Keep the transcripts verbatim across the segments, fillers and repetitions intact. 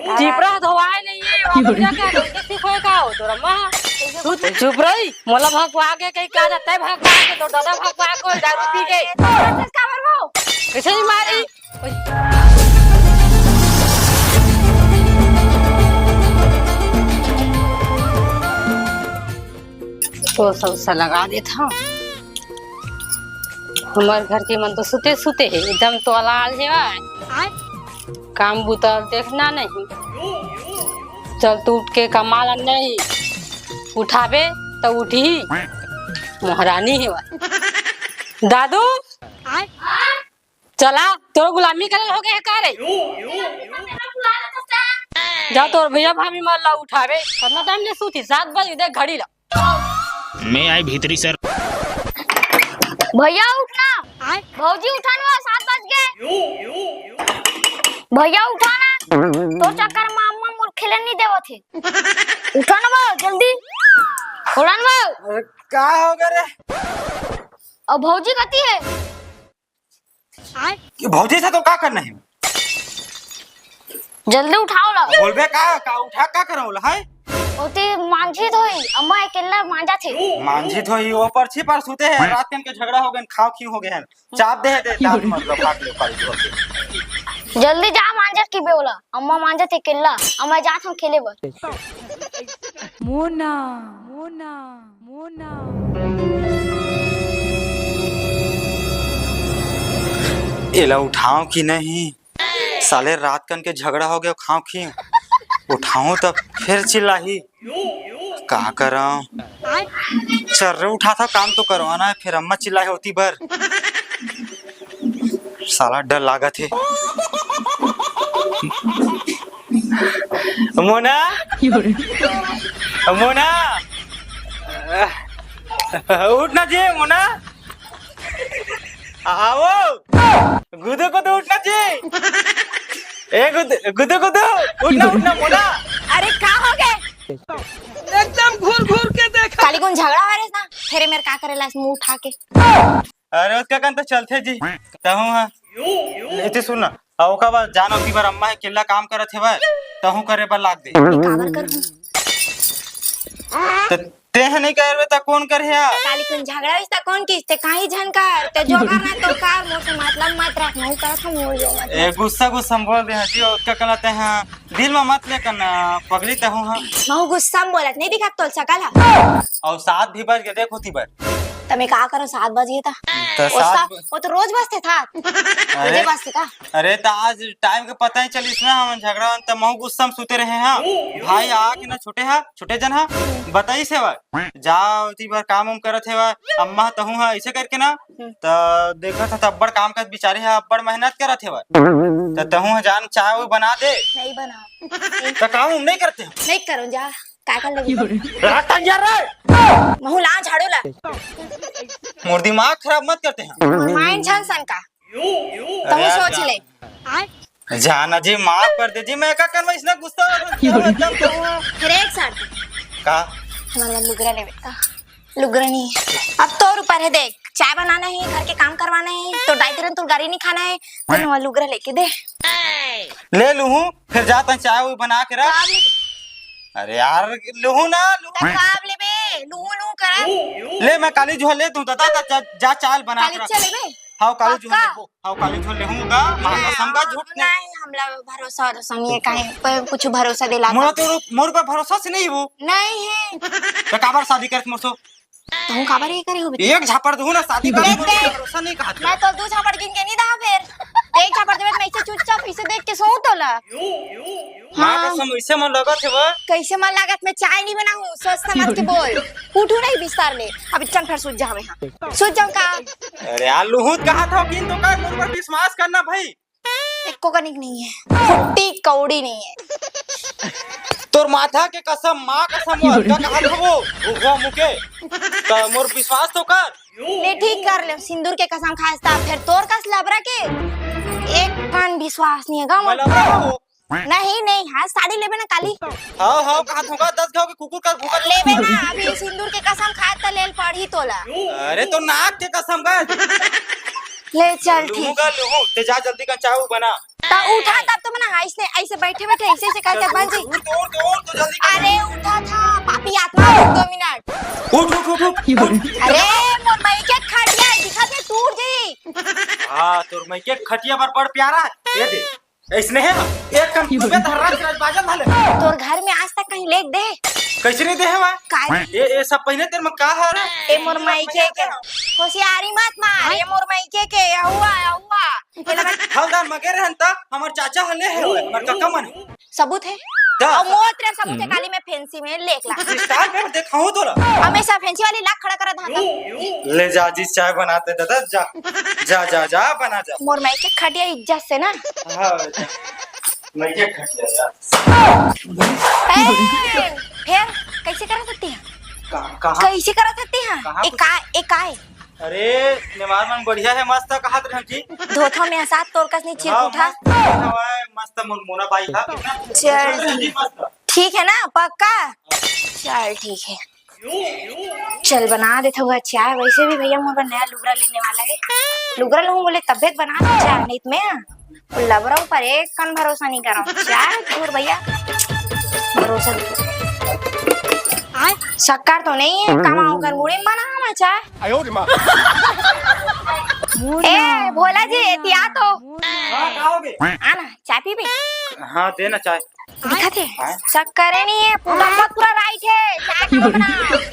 चिपरा धोवाए नहीं है, वो बढ़िया क्या करके सीखोए का हो तोर अम्मा? तू चुप रही, मोला भगवा के कहीं क्या जाता है, भगवा के तोर दादा भगवा को दारू पी के। काबर वो? ऐसे ही मारी। तो सब सा लगा देता हूँ। हमर घर के मन तो सुते सुते हे, एकदम तो अलाल हे भाई। काम बुता देखना नहीं। चल तू उठ के कमा ला नहीं। उठाबे तो उठी। महारानी हे भाई। दादू, चला, तोर गुलामी करे हो गए का रे? जा तोर भैया भाभी मन ला उठाबे। कितना टाइम ले सूती? सात बज गए, देख घड़ी ला। मैं आई भीतरी सर। भैया उठना। भौजी उठा ना, सात बज गए। भैया उठा ना। तोर चक्कर में अम्मा मोर खेले नहीं देवत हे। उठा ना वो, जल्दी। उठा ना वो। अरे का हो गए रे? अब भौजी कती हे? कि भौजी से तो का करना है? जल्दी उठाओ ला। बोलबे का, का उठा का करव ला है? ओती मांझी धोई, अम्मा अकेला मांजा थे। मांझी धोई, वो परछी पर सुते हैं, रात कन के झगड़ा हो गए, खाव खींव हो गए हैं। चाप दे दे, दांत मतलब काट ले पारी जोर के। जल्दी जा मांजा की बेवला, अम्मा मांजा थे अकेला, अम्मा जात हम खेले बर। मोना, मोना। मोना। एला उठाओ कि नहीं? साले रात कन के झगड़ा हो गया, खाओ खी। उठाओ तब फिर चिल्लाही। का करम? चल रे, उठा था, काम तो करवाना है, फिर अम्मा चिल्लाए होती बर। साला डर लागत हे। मोना, मोना, उठ ना जी, मोना। आओ, गुदू गुदू, उठ ना जी। ए गुदू गुदू, उठ ना, उठ ना मोना। अरे का हो गए? एकदम घूर घूर के देखा। काली कुन झगड़ा हो रहे ना, फेरे मेरे का करे लास मुंह उठा के। अरे उसका कन तो चलथे जी। तहूं हां। लेते सुन ना। अउ ओकर बाद जान ओती बर अम्मा हे केला काम करत हेवय। तहूं करे बर लाग दे। मैं काबर करहूं? त तेह नहीं करबे त कौन करहे? काली कुन झगड़ा होइस त कौन किस ते काहीं झन कर। ते जो करना तो कर, मोर से मतलब मत रख। नहीं करत हूं, मोर जो मत ए गुस्सा गुस्सा में बोल दे हां जी। ओतका कला तेह दिल में मत ले करना, पगली तहूं हां। महू गुस्सा में बोलत नहीं दिखत तोल सकल हा। अउ सात भी बज गए, देख ओती बर। त मैं का करूं, सात बज गए त? त ओस्ता, सात ब- वो तो रोज बजते था। अरे। रोजे बजते का? अरे त आज टाइम के पता ही चलिस ना, हमन झगड़ा होन त महू गुस्सा में सुते रहे हां। भाई आके ना छोटे हा, छोटे जन हा, बताइस हे भाई। जा ओती बर काम उम करत हे भाई, अम्मा तहूं हा, ऐसे करके ना। हम्म। त देखत हा त अब्बड़ काम करत बिचारे हा, अब्बड़ मेहनत करत हे भाई। त तहूं हा जान चाय वो बना दे। नहीं बनाओ। त काम उम नहीं करते? नहीं करो जा। का कर लेबे? रातन यार रे। महू ला झाड़ू ला। मोर दिमाग खराब मत करते हैं। माइंड छन सन का। अरे तहूं यार, सोच ले। जाना जी, माफ कर दे जी, मैं का करवा इतना गुस्सा हो रहा है, जब तो हूँ। फिर एक साथ। का? हमारे लुगरा लेवे का। लुगरा नहीं है। अब तोर ऊपर है, देख, चाय बनाना है, घर के काम करवाना है, तो डाइट रन तू गारी नहीं खाना है, तो नवा लुगरा लेके दे। ले लूहूं, फिर जाता हूं, चाय वो बना के रख। काब ले? अरे यार, लूहूं ना, लूहूं। त काब लेबे? लूहूं, लूहूं करत। ले, मैं काली झोल ले दूं, दादा, जा, जा, चाय बना के रख। काली चलेबे? हां, काली झोल पक्का? ले, हां, काली झोल ले हूं, गा, मां कसम का झूठ नहीं। नहीं, हमला भरोसा, भरोसा नहीं है, काहे पर कुछ भरोसा दिला मोर का। तो, मोर पर भरोसा से नहीं हो। नहीं है। तो काबर शादी करत मोर सो? तहूं काबर ये करे हो बेटा? एक झापड़ दूं ना, शादी कर, देख, देख। भरोसा नहीं कहा। मैं तो दू झापड़ गिन के नहीं दहा फेर। एक झापड़ देवे, मैं इसे चुपचाप इसे देख के सो तोला। मां हां। कसम, इसे मन लगत हे वो। कैसे मन लागत, मैं चाय नहीं बनाऊं, सोच समझ के बोल। उठू नहीं बिस्तर ले, अब इचन फेर सूत जावे हां। सूत जाऊं का? अरे यार, लूहूं त कहा था कि तो का मोर पर विश्वास करना भाई। एको कनिक नहीं है, फुट्टी कौड़ी नहीं है। तोर माथा के कसम, मां कसम, वो हल्का कहा था वो, वो मुके। त मोर विश्वास तो कर। ले ठीक कर ले, सिंदूर के कसम खास ता, फिर तोर कस लबरा के एक कान विश्वास नहीं है गा मोर। मैं लबरा हो। नहीं, नहीं, हां, साड़ी लेबे ना काली। हां, हां, कहा था दस घाव के कुकुर का भूखा लेबे ना, अभी सिंदूर के कसम खात त लेल पड़ी तोला। अरे तो नाक के कसम का। ले चल ठीक। लूहूं गा, लूहूं, ते जा जल्दी का चाय बना। त उठा तब तो मना, ऐसे, ऐसे बैठे बैठे ऐसे ऐसे करके बन जी। उठ, उठ, उठ, उठ, जल्दी कर। अरे उठा था पापी आत्मा, रुक दो मिनट। उठ, उठ, उठ, उठ। अरे मोर मई के खटिया दिखा दे टूट जी। हाँ, तोर मई के खटिया पर बड़ प्यारा है, ये दे। इसने है, एक कन सुबह धर्रा चिराज बाजल धले। तोर घर में आज तक कहीं लेग दे? कैसे नहीं दे है वह? काय? ये, ये सब पहले तेरे में का है रे? ए मोर मई के के। होशियारी मत मार, ए मोर मई के के, अहुआ, अहुआ। हलदार मगे रहन त हमर चाचा हले हे, हमर कका मन हे। सबूत हे? दा। अउ मोर तेरा सबूत हे, काली मैं फैंसी में लेक ला। स्टार में देखाऊं तोला। हमेशा फैंसी वाली लाख खड़ा करत हां त। ले जा जी, चाय बनाते दादा, जा। जा, जा, जा, बना जा। मोर माई के खटिया इज्जत से ना। हाँ, माई के खटिया जा। ए, फेर कैसे करा सकती हैं? कहाँ, कहाँ? कैसे करा सकती हैं? कहाँ ए कुछ? का, ए का है? अरे, नेवार मन बढ़िया है, मस्त कहत रहन जी। धोथो में हसात तोर कस नहीं चिरकुट हा। मस्त हवाए, मस्त मुनमुना बाई हा। चल। जी, मस्त। ठीक है ना, पक्का? चल, ठीक है। चल, बना देत हूँ चाय। वैसे भी भैया मोर बर नया लुगरा लेने वाला है। लुगरा लूँ बोले तबे त बना दे चाय, नहीं त मैं लबरा ऊपर एक कन भरोसा नहीं करा। चाय दूर भैया, भरोसा नहीं। शक्कर तो नहीं है, कमा ओकर मुड़ी में बना हवा चाय। ए, भोला जी, एतिया तो। हाँ, का हो गए? आना, चाय पीबे? हाँ, दे ना चाय। दिखत हे? हाँ। शक्कर नहीं है, पूरा का पूरा राइट है। चाय का बना?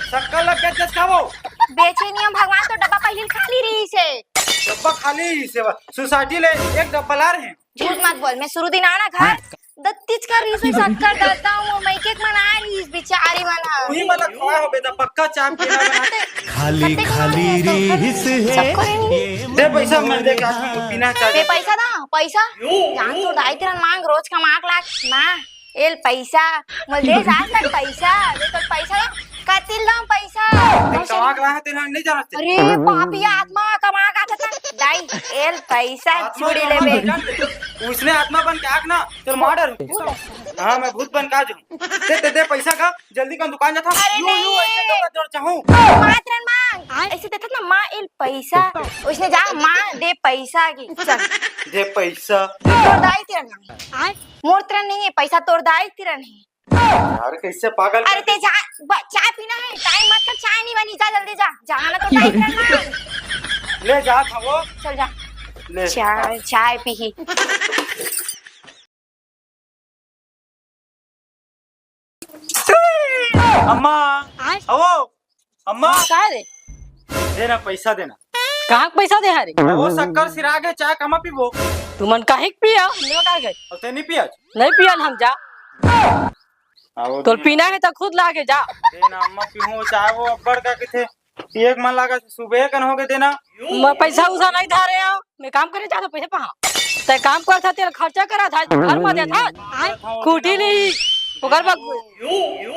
शक्कर लग गया, जस खाओ। बेचे नहीं हम, भगवान तो डब्बा पहले खाली रही से। डब्बा खाली ही सेवा। सोसाइटी ले एक डब्बा ला रहे हैं। झूठ मत बोल, मैं शुरू दिन आना घर, हाँ। दत्तीच कर रही से शक्कर दत्ता हूँ, मैं केक मना रही इस बेचारी मना। वही मतलब खड़ा हो बेटा, पक्का चाय पीना बना। खाली, खाली रही से है। दे पैसा, मैं दे के आज पीना चाय। दे पैसा ना, पैसा। जान तो दाई तेरा मांग रोज का मांग लाग ना। एल पैसा, मोल दे आज तक पैसा, दे तो पैसा ना। कतिल दम पैसा। कमाक रहा है तेरा, नहीं जानत। अरे पापी आत्मा, कमाक आथे। दाई, एल पैसा आत्मा छुड़ी कमाक लेबे। नहीं जानते। उसने आत्मा बन के आग ना, तेरे मार डालूं। हाँ, मैं भूत बन के आ जाऊं। दे, दे, दे पैसा का, जल्दी का दुकान जाता। अरे यूं, यूं, नहीं। ऐसे तो मैं दौड़ चाहूं। मात्र मांग। ऐसे देथत ना, माँ एल पैसा। उसने जा, माँ दे पैसा की। चल। दे पैसा। तोर दाई तेरा नहीं। मोर तेरा नहीं है, पैसा तोर दाई तेरा नहीं। यार, कैसे पागल अरे कर ते जा, ब-, चाय पीना है, टाइम मत कर, चाय नहीं बनी, जा जल्दी जा, जा ना तो टाइम करना। ले जा था वो। चल जा। ले। चाय, चाय पी ही। अम्मा, आय? अवो, अम्मा। हाँ, का रे? देना, पैसा देना। कहाँ के पैसा दे हरे? वो शक्कर सिराग है, चाय कमा पीबो। तुमन काहे के पिया? हमने का गए? और ते नहीं पिया? नहीं पिया हम, जा। आओ तोर देना। पीना है तो खुद ला के जा। देना, अम्मा, पीहूँ चाय, वो अब्बड़ का किथे। एक मन लागा सुबह कन हो गए देना। मैं पैसा उसा नहीं धारे हो, मैं काम करे जाता पैसा पहा। ते काम करत हा, तेल खर्चा करत हा, घर में देत हा। कुटी नहीं, ओकर बाद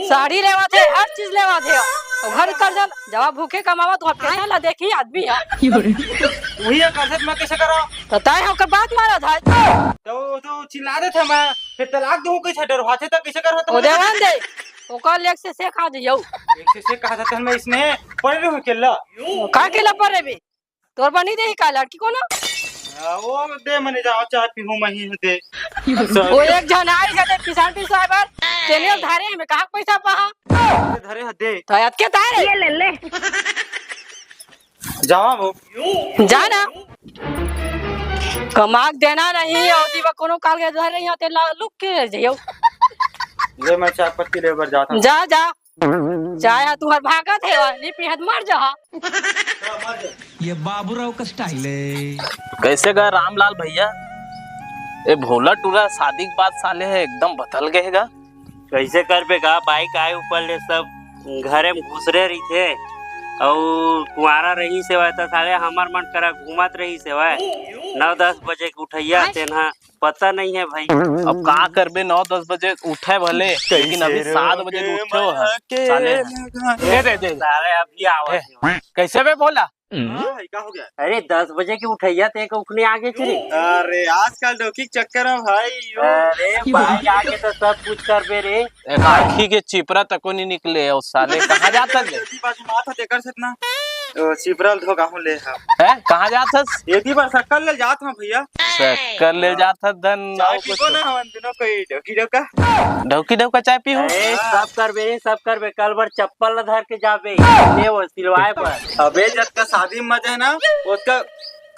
साड़ी लेवत हे, हर चीज लेवत हे। और घर कर जन, जब भूखे कमावा तो पैसा ला देखी आदमी है। वही है, कर मैं कैसे करा? तो ताय हमके बात मारत हा। तो, तो चिल्ला देत हा मैं, फिर तलाक दूँ कैसे? डरवाथे तो कैसे करवा? ओ देवन दे, ओकर लेग से से खा जइयो। एक से से कहा था मैं इसने पढ़े रहूं केला। का केला पढ़े बे? तोर बनी देही का लड़की कोनो? आ, वो दे मने जाओ, चाय पीहूं मैं ही दे। वो एक झन आई है दे किसान पी साहब, तेने धारे में कहाँ पैसा पहा? दे धरे ह दे। तो याद के तारे? ये ले ले। जावा वो। जा ना। कमाक देना नहीं, और जी वो कोनो काल के धरे नहीं होते, ला-, लुक के जइयो। ले मैं चाय पत्ती ले बर जाता हूँ। जा, जा। चाय हा तुहर भागत हे, वा, नी पीहत मर जहा। ये बाबूराव का स्टाइल है। कैसे गा रामलाल भैया? ए भोला टूरा शादी के बाद साले है एकदम बदल गए गा। कैसे करबे गा, बाइक आए ऊपर ले सब घरे में घुसरे रहिथे, अउ कुंवारा रहिस हेवय त साले हमर मन करा घूमत रहिस हेवय। नौ दस बजे के उठइया तेन ह पता नहीं है भाई। अब का करबे, नौ दस बजे उठे भले, लेकिन अभी सात बजे उठे हो ह, साले ह। दे, दे, दे। साले अभी आवत हे। कैसे बे भोला? हाँ भाई, का हो गया? अरे, दस बजे के उठइया ते के उखने आगे च रे। अरे, आजकल डौकी के चक्कर में भाई, यो। अरे भाई, आगे तो सब कुछ करबे रे। एक आँखी के चिपरा तको नहीं निकले, और साले कहाँ जाता ले? जल्दी बाजू माथा देकर से इतना। ओ, सिपरल धोका हूँ ले हम। हैं? कहाँ जात हस? एती बर शक्कर ले जात हूँ भैया। शक्कर ले जात हस धन चाय अउ पीबो कुछ? ना हमन दुनों कोई डौकी डौका। डौकी डौका चाय पीहू? ए, सब करबे, सब करबे। कल बर चप्पल ला धर के जाबे, ले वो सिलवाए बर। अबे जतका शादी में मजा है ना, ओतका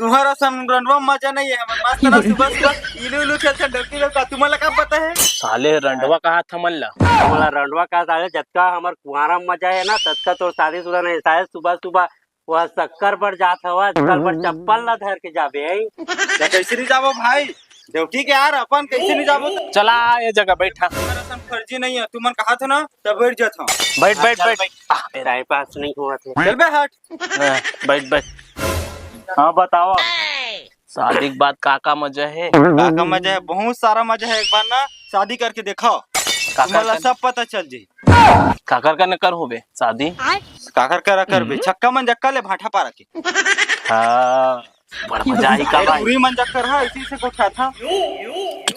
तुम्हारा सन रंडवा में मजा नहीं है। हमन मस्त ना सुबह सुबह इलू इलू खेलथन डौकी डौका। तुम्हारा का पता है? साले रंडवा कहा था मन ला? मोला रंडवा कहा साले, जतका हमर कुंवारा में मजा है ना, ततका तोर शादीशुदा नहीं। साले सुबह सुबह वह शक्कर बर जात हवस, कल बर चप्पल ला धर के जाबे, हैं? त कैसे नहीं जाबो भाई? डौकी के यार, अपन कैसे नहीं जाबो? चला, ये जगह बैठा। तुम्हारा सन फर्जी नहीं है, तुमन कहा था ना, तब बैठ जात हूँ। बैठ, बैठ, चल, बैठ। बैठ। आ, ए, टाइम पास नहीं हुआ थे। चल बे, हट। हाँ, बैठ, बैठ। हाँ, बताओ। शादी के बाद का का मजा है? का का मजा है? बहुत सारा मजा है। एक बार ना शादी करके देखो, काकर तुम्हारा कर सब पता चल जी। काकर कने करहू बे शादी? काकर करा करबे? हम्म। छक्का मन जक्का ले भाठा पारा के। हाँ, बड़ मजा आई का ए, भाई। टूरी मन जक्कर हा, इसी से कुछ था।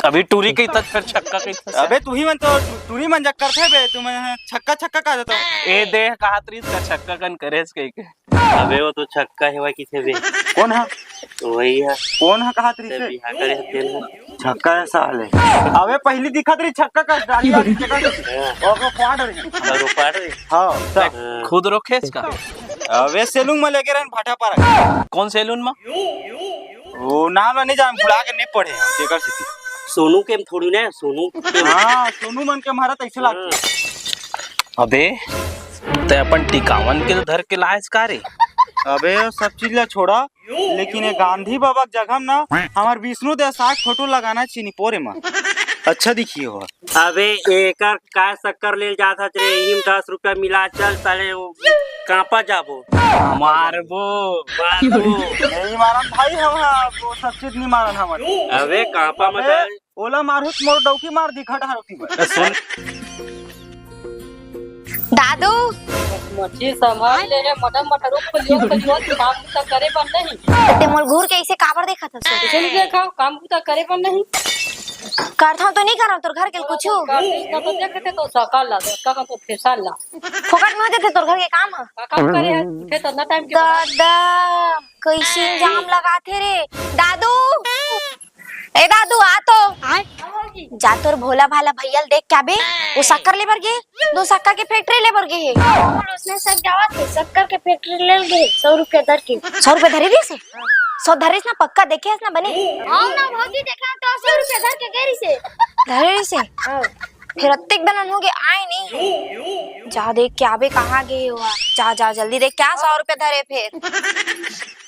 अभी टूरी कही था, फिर छक्का कही था। अबे तू ही मन तो टू-, टूरी मन जक्कर थे बे, तुम छक्का छक्का कहा जाता। ए देह कहा तरीस का छक्का कन करेस कही के। अबे वो तो छक्का हेवय किथे बे। कोन हा? वही है। कोन हा कहात रहिस ते? बिहा करे तेन हा। छक्का है साले। अबे पहली दिखत रही छक्का का डाली वाली जगह से। हाँ। और वो फाड़ रही। और वो फाड़ रही। हाँ, सब। हाँ। खुद रोकेस का? अबे सैलून में लेके रहन भाटा पारा। कौन सैलून में? वो नाम ला नहीं जान, भुला के नहीं पढ़े हैं, तेकर से। सोनू के थोड़ी ना, सोनू के। हाँ, सोनू मन के मारा तो ऐसे लगते। हाँ। अबे, ते अपन टिकावन के धर के लायस का रे? अबे, वो सब चीज ला छोड़ा, लेकिन ये गांधी बाबा के जगह में ना, हमार विष्णु देव साय फोटो लगाना चाहिए पोरे में। अच्छा दिखिए हो। अबे, एकर का शक्कर लेल जात हस रे? इही में दस रुपया मिला, चल साले, वो कांपा जाबो। मारबो। मारबो। नहीं मारन भाई, हम, हाँ, वो सब चीज नहीं मारन हम। अबे, कांपा मत अबे, डाल। ओला मारहूँ त मोर डौकी मार दी, खड़ा होती बस। सुन। दादू। मछली संभाल ले रे, मटर मटर को लियो, को लियो, तू काम तो करे बन नहीं। ते मोर घूर के ऐसे काबर देखत हस? कैसे नहीं देखा, काम तो करे बन नहीं। करथव तो नहीं करव तोर घर के कुछ? कर दे, इतना तो देखते तो सकल ला, का का तो फेसल ला। फोकट में हो जाते तोर घर के काम ह। का काम करे है? उठे तो ना टाइम के बाद। दादा, कैसे इल्जाम लगाथे रे? दादू, ए दादू, आ तो। आय। जा तोर भोला भाला भैया ल देख के आबे, वो शक्कर लेबर गे, दो शक्कर के फैक्ट्री लेबर गे हे। हमर उसने सब जावत हे, शक्कर के फैक्ट्री ले गे, सौ रुपया धर के। सौ रुपया धरे रहिस हे? सौ धरिस ना, पक्का देखे हस ना बने? हाँ ना भौजी, देखा तो सौ रुपया धर के गे रहिस हे। धरे रहिस हे? हाँ। फिर अत्तेक दनन हो गे, आय नहीं। जा देख के आबे, कहाँ गे हे वो? जा, जा, जल्दी देख, क्या सौ रुपया धरे फिर?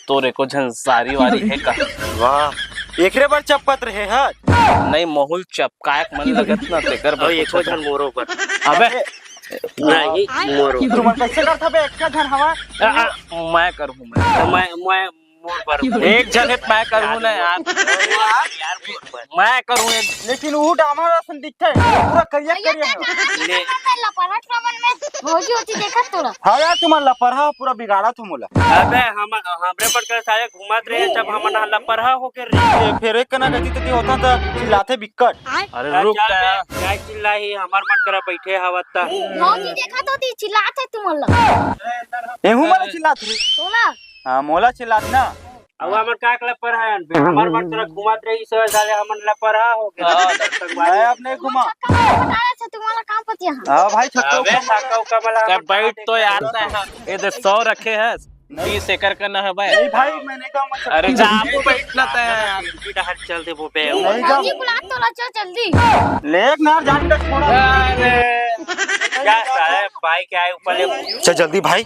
तोर एको झन सारी वारी हे का? वाह, एकरे बर चपकत रहे ह। नहीं, मोहू ल चपकाए के मन लगत ना, तेकर बर अउ एको पूछत झन हूँ। मोरो बर। अबे। नहीं, मोरो। तुमन कैसे करत हबे? एक झन हवा। आ, आ, मैं करहूँ, मैं। तो मैं, मैं मोर बर। एक झन हे त मैं करहूँ ना यार। यार, मोर बर। मैं करहूँ एक। लेकिन वो डामर असन दिखथे, पूरा करिया भैया, करिया का हे। कहा ले। तुमन लपरहा कमन में भौजी होती देखत तोला। हाँ यार, तुमन लपरहा पूरा बिगाड़त हो मोला। अबे हम, हमरे मन करा सारे घूमत रहे, जब हमन ह लपरहा होके रहे। ये फेर एक कना गति तति होता त चिल्लाथे बिक्कट। अरे रुक जा। काय चिल्लाही, हमर मन करा बैठे हवत त। भौजी देखत होती चिल्लाथे तुमन ला। एहू मन चिल्लात रे। तोला। हाँ, मोला चिल्लात ना। अब हमर का लपरहा हन बे? हमर मन करा घूमत रहे, इस वजह साले हमन लपरहा हो गए। हाँ। मैं अब नहीं घूमा। छक्का मार बता रहे थे, तुम्हारा काम पतिया है। हाँ भाई, छक्का अबे, उक्का मार। छक्का उक्का वाला तब हमन बैठ तो यार, ए दे सौ रखे हस, नहीं। बीस एकड़ का ना है भाई। नहीं भाई, मैं नहीं जाऊंगा छक्का। अरे जा, आप बैठना तय है यार। इनकी डहर चल दे वो बे। नहीं जाऊँ। जल्दी बुला तो ला, चल जल्दी। ले एक नार जान के छोड़ा। अरे। क्या साले, बाइक आए ऊपर ले। चल जल्दी भाई।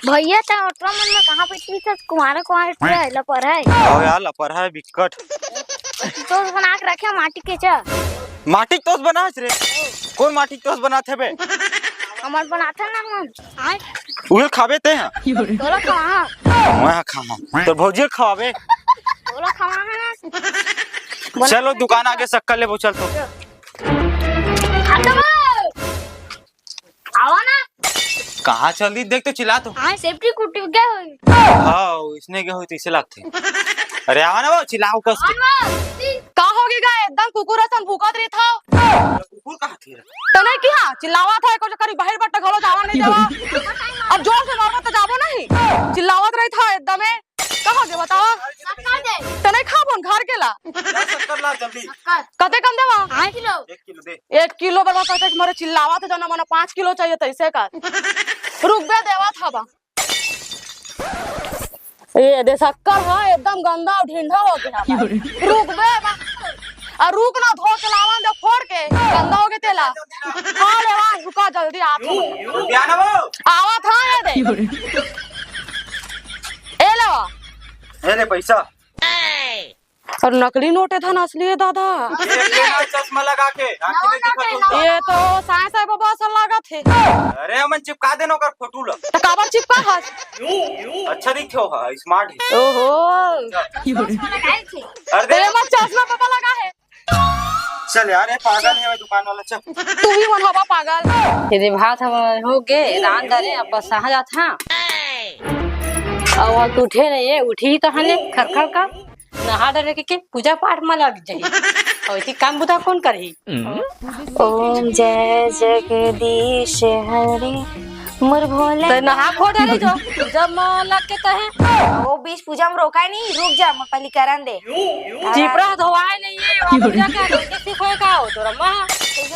भैया, तैं ओटरा मन में कहाँ बैठिस हस? कुंवारा कुंवारा टूरा है, लपरहा है। ओ यार, लपरहा है बिक्कट। तोस बना के रखे माटी के चा। माटी के तोस बनास रे? कौन माटी के तोस बनाथे बे? हमर बनाथे ना मन। उहे खाबे तैं ह? तोला खवा। मैं ह खावा। तोर भौजी ल खवाबे? तोला खवा है ना। चलो दुकान आगे शक्कर लेबो, चल तो। आ तो वो। आवा ना। कहाँ चल दी? देख तो चिल्ला तो। हाँ, सेफ्टी कुटी गए होई। हाँ, इसने गए होई तो इसे लागथे। अरे आवा ना वो, चिल्लाओ कस के। आवा ना। का हो गया? एकदम कुकुर असन भूकत रही था। कुकुर कहाँ थी रे? तो नहीं किहा, चिल्लावा था, एको करी बाहर बट्टा घलो जावा नहीं देवा। अब जोर से मारबो तो जाबो नहीं। चिल्लावत रहिथा एकदमे। का हो गे बतावा? शक्कर दे। त नहीं खाबोन घर के ला। जा शक्कर ला जल्दी। शक्कर। कते कन देवा? एक किलो। एक किलो दे। एक किलो बरवा कहते कि मोरे चिल्लावत हे, जना मना पाँच किलो चाहिए तैसे कर। रुक बे, देवत हवा। ए दे शक्कर ह, एकदम गंदा अउ ढिंढा हो गे हवय। रुक बे, बा-, आ रुक ना, धो के लावन दे फोड़ के, गंदा हो गे तेला। हाँ ले हाँ, रुका जल्दी आत हवं। रुपया ना वो। आवत हाँ, ए दे। ए ले वा। ए ले पैसा। अउ नकली नोट ए धन असली ए दादा। ये, ये ना चश्मा लगा के, आँखें नहीं दिखत हो तो। ये तो साईं साईं बाबा असन लागत हे। अरे, हमन चिपका देन ओकर फोटो ल। त काबर चिपका हस? अच्छा दिखथे हो, हाँ, smart हे। ओहो। अरे त दे। ये मत चश्मा बाबा लगा हे। चल यार, ये पागल हे दुकान वाला, चल। तू भी मन हवा पागल। ये दे भात हम हो गे, रांध डरे, अब बस आ जात हाँ। अउ आज उठे नहीं है, उठी ही तो हने खरखर का। नहा डरे के, के पूजा पाठ में लग जाही। अउ इति काम बुता कौन करही? ओम जय जगदीश हरे मोर भोला। ते नहा खो डरे जो, पूजा में लग के तहे। वो बीच पूजा में रोकाय नहीं, रुक जा, मैं पहले करन दे। चिपरा धोवाय नहीं है, वो पूजा का रोज के सिखोय का हो तोर अम्मा?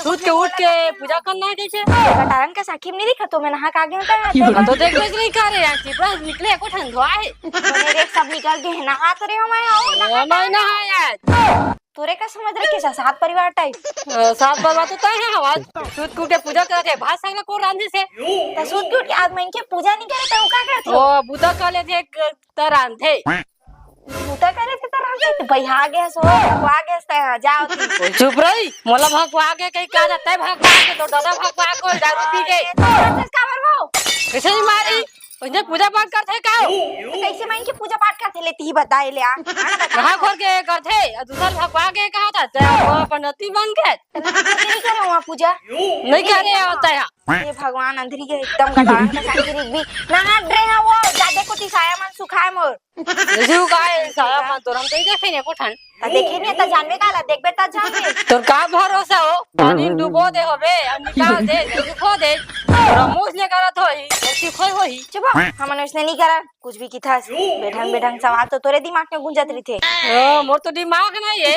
सूत के उठ के पूजा करना है कैसे? गटारन का साखी में नहीं दिखा तो मैं नहा के आ गया हूँ। तो देख बेच नहीं कर रहे यार, चिपरा निकले को ठंड धोवाय। मेरे सब निकल गए हैं, नहा तो रहे हो मैं, आओ, नहा, ए, मैं नहा यार। तोरे का समझ रखे सा, सात परिवार type। अ, सात परिवार तो तय है हवा। सूत के उठ के पूजा करत हे, भात साग ला कोन रांधे से? त सूत के उठ के आज मन के पूजा नहीं करे, त वो का करथे? ओ, बुता कर लेथे, एक त रांधे। बुता करे थे त रांधे, त बहिया गे सो, भगवा गे सो, जाओ तू। चुप रही, मोला भगवा गे कहीं का जाता है, भगवा गे, तो दादा भगवा को दारू पी के। ए, तो राक्षस काबर हो? कैसे ही मारी? ओइसने पूजा पाठ करथे का? त कइसे माई के पूजा पाठ करथे ले तिही बताए ले आ। हाँ, बता। नहा खोर के करथे, अउ दूसर भगवा के कहा था, ते वो पंडती बन के। त नहा खोर के नहीं करे वहाँ पूजा? नहीं करे होता है। हे भगवान, अंधरी के एकदम गटारन का साखी रिख भी। नहा डरे हैं वो, जादे कोती साया मन सुखाए मोर। जैसे वो गाय साया मन तोर हम कहीं देखे नहीं को ठंड। त देखे नहीं, त जानबे काला, देखबे त जानबे। तोर का भरोसा हो? पानी डुबो दे होबे, अउ निकाल दे, जल्दी खो दे। तोरा मुंह ले करत होही, जल्दी खोई होही। चुप हो, हमन उसने नहीं करा, कुछ भी किथस। बेढंग, बेढंग सवाल तो तोरे दिमाग में गुंजत रहिथे। ओ, मोर तो दिमाग नहीं है।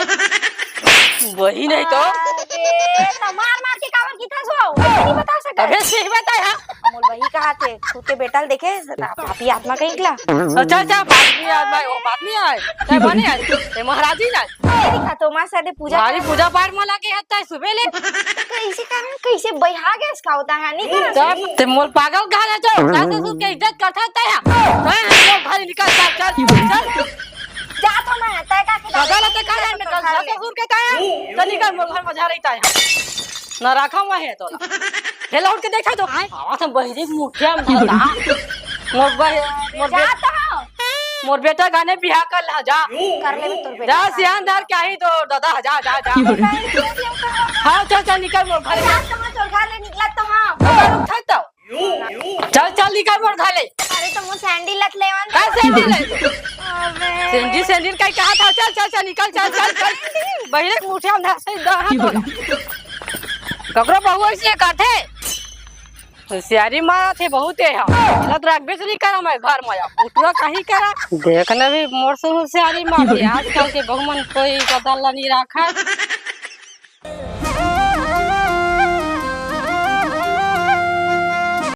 वही नहीं तो। अबे, त मार मार के काबर किथस हो? वही नहीं बता सकत। अबे, सही बताया। मोर वही कहा थे, खुद के बेटा ल देखे, पापी आत्मा कहीं निकला। अच्छा, अच्छा, पापी आत्मा, वो पापी आय। ते बने आय, ते महाराजी ना। ये दिखा तो माँ सादे पूजा भारी कर। पूजा पाठ में लगे है, ते सुबह ले। कैसे कर, कैसे बहिया गया इसका होता है, नहीं कर। तब ते मोर पागल कहा ना जो, सास ससुर के इज्जत करता है, ते है। ते मोर घर निकल, चल, चल, चल। जा तो मैं, तय का के दादा ला ते कहा है, निकल, सास ससुर के ते है। तो निकल, मोर घर में जा रही ते है। ना रखा हुआ है तो। हेला उठ के देखा तो। आवाज हम बहिरी मुखिया में था। मोर बह-, मोर बे-, जा तो। मोर बेटा गाने बिहा कर ला, जा। कर ले तोर बेटा। जा सियान दार क्या ही तो दादा, जा, जा, जा। हाँ, चल, चल, निकल मोर घर। जा तो मैं तोर घर ले निकला तो हाँ। रुक, रुक, ठहर तो। चल, चल, निकल मोर घर ले। अरे तो मोर सैंडल लत लेवन। का सैंडल है? अबे। सैंडल, सैंडल का कहा था? चल, चल, चल, निकल, चल, चल, चल। बहिरे मुठिया में धर से दहा तो। ककरो बहू ऐसे करथे। होशियारी मारत हे बहुत हे। एला तो रखबे से नहीं करा मैं घर में। बुटुआ कहीं करा। देखने भी मोर से होशियारी मारथे। आजकल के बहू मन कोई गदल ला नहीं रखा।